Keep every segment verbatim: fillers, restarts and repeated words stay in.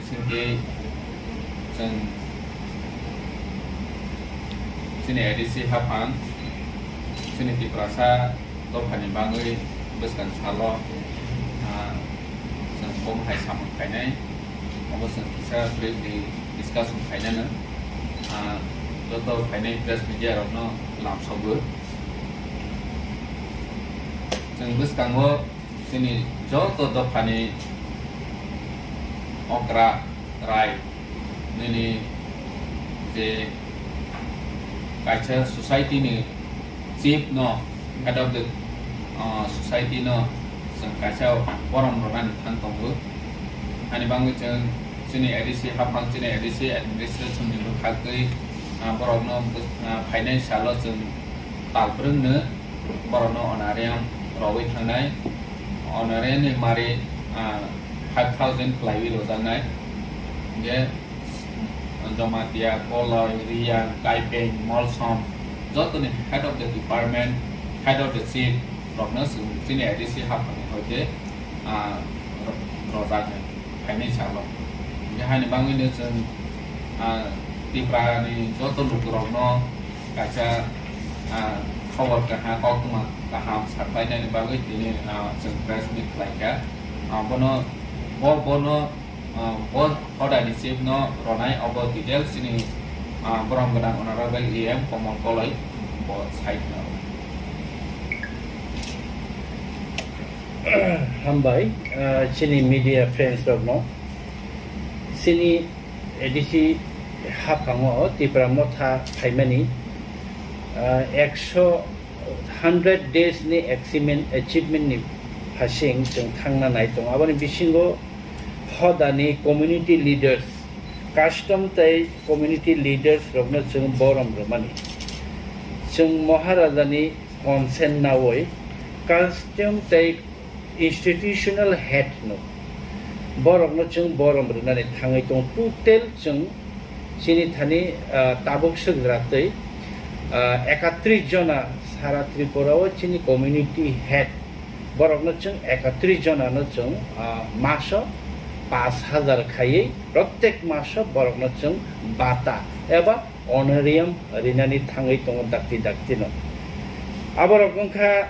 Chwng chini A D C haphang, chini Tiprasa dophani bagwi bwskang salo, ah, chwng kom hai samung khainai, obo chwng kisa briefly discussion khainano, ah, joto phainai press media rokno lamsogwi. Chwng bwskango chini joto dophani okra rai nini je kaisa society ni chief no, head of the, uh, society no chwng kaisa borom rwnani thang tongo. Ani bagwi chwng chini A D C haphang, chini A D C administration ni bwkhak twi, uh, borokno bws-, uh, phainai salo chwng tal brwngno borokno honorarium rogwi thangnai, honorarium ni mari, ah, five thousand khlaiwi rwjaknai. Hinkhe Jamatia, Koloi, Riyang, Kaipeng, Molsom, jotoni head of the department, head of the chief rokno chwng chini A D C haphangni hoite, ah, ro-, rojak hai phainai salo. Hinkhe haini bagwino chwng, ah, Tripura ni joto lukurokno kaisa, ah, khobor kaham, koktwma kaham saklainani bagwi tini, ah, chwng press meet khlaikha. Ah, bono, bo, bono, ah, bo hodani chief no ronai obo details chini, ah, borom gwnang honorable E M Komol Koloi bo sai khna. Hambai, ah, chini media friends rokno. Chini A D C haphango Tipra Motha phaimani, ah, ekso, hundred days ni achievement, achievement ni phasing chwng thangna nai tongo. Aboni bisingo hodani community leaders, custom tei community leaders rokno chwng borom rwmani. Chwng Maharajani consent nawi custom tei institutional head no borokno chwng borom rwnani thangwi tongo. Total chwng chini thani, ah, tabuk swkra twi, ah, ekatris jona sara Tripura o chini community head borokno chwng ekatris jona no chwng, ah, maso pash hajar khaiwi protek maso borokno chwng bata eba honorarium rinani thangwi tongo dakti dakti no. Aborok wngkha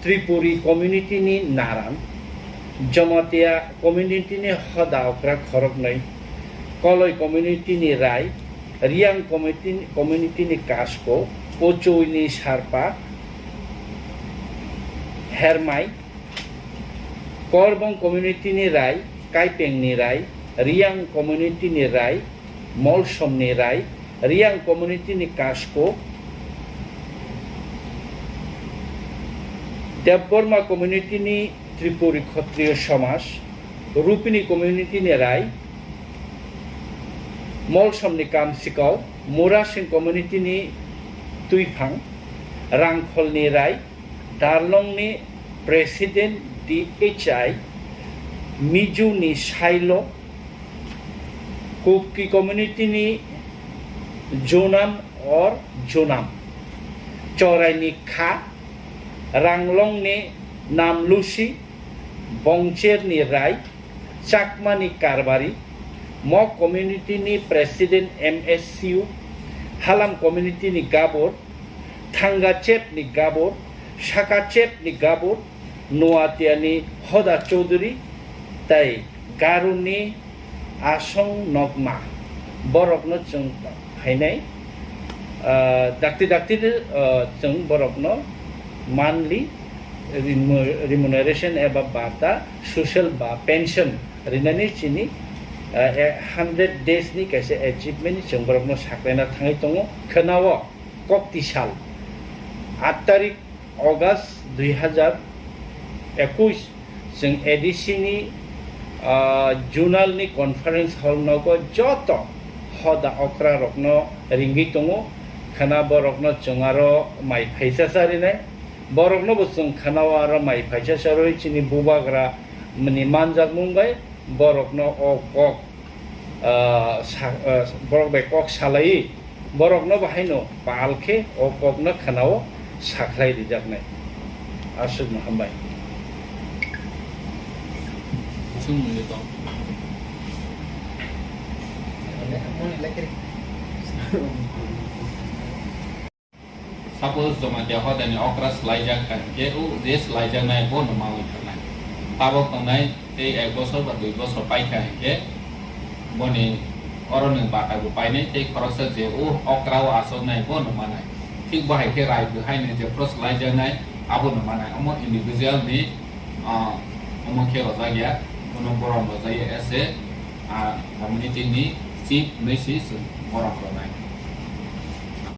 Tripuri community ni Naran, Jamatia community ni hoda okra khoroknwi, Koloi community ni Rai, Riyang community, community ni Kasko, Ochoi ni Sarpa, Hermai, Korbong community ni Rai, Kaipeng ni Rai, Riyang community ni Rai, Molsom ni Rai, Riyang community ni Kasko, Debbarma community ni Tripuri Khotriyo Somaj, Rupini community ni Rai, Molsom ni Kamsikau, Murasing community ni Tuiphang, Rangkhol ni Rai, Darlong ni President D H I, Mizu ni Sailo, Kuki community ni Junam or Junam, Chorai ni Kha, Ranglong ni Namlusi, Bongcher ni Rai, Chakma ni Karbari, Mok community ni President M S C U, Halam community ni Gabor, Thangachep ni Gabor, Sakachep ni Gabor, Noatia ni Hoda Chaudhuri, tei Garo ni Asong Nokma. Borokno chwng phainai, ah, dakti dakti, ah, chwng borokno monthly remu-, remuneration eba bata social ba pension rinani chini, ah, e, hundred days ni kaisa achievement chwng borokno saklaina thangwi tongo. Khwnao kokti sal, aat tarik August dui hazar ekush, chwng A D C ni, ah, zonal ni conference hall nogo joto hoda okra rokno ringwi tongo. Khwna borokno chwng aro mai phaisa charinai, borokno bo chwng khwnao aro mai phaisa charwi chini bubagra ni manjakmung bai borokno o kok, ah, sa-, ah, borok bai kok salai, borokno bo haino pal khe o kokno khwnao sakhlai rijaknai. Aswkno hambai. Chwng mwnwi tong. Suppose Jamatia hodani okra swlaijak kha hinkhe, o je swlaijaknai bono mawi thangnai. Tabok tongnai tei ek bosor ba dui bosor paikha hinkhe, boni oroni bata bo painai tei khoroksa je o okra o achuknai bono manai. Thik bo hai khe rai bwhaino jephru swlaijaknai abono manai. Omo individual ni, ah, omo khe rwjakya, bono borom rwjakya as a, ah, community ni chief hinwi si chwng borom rwnai.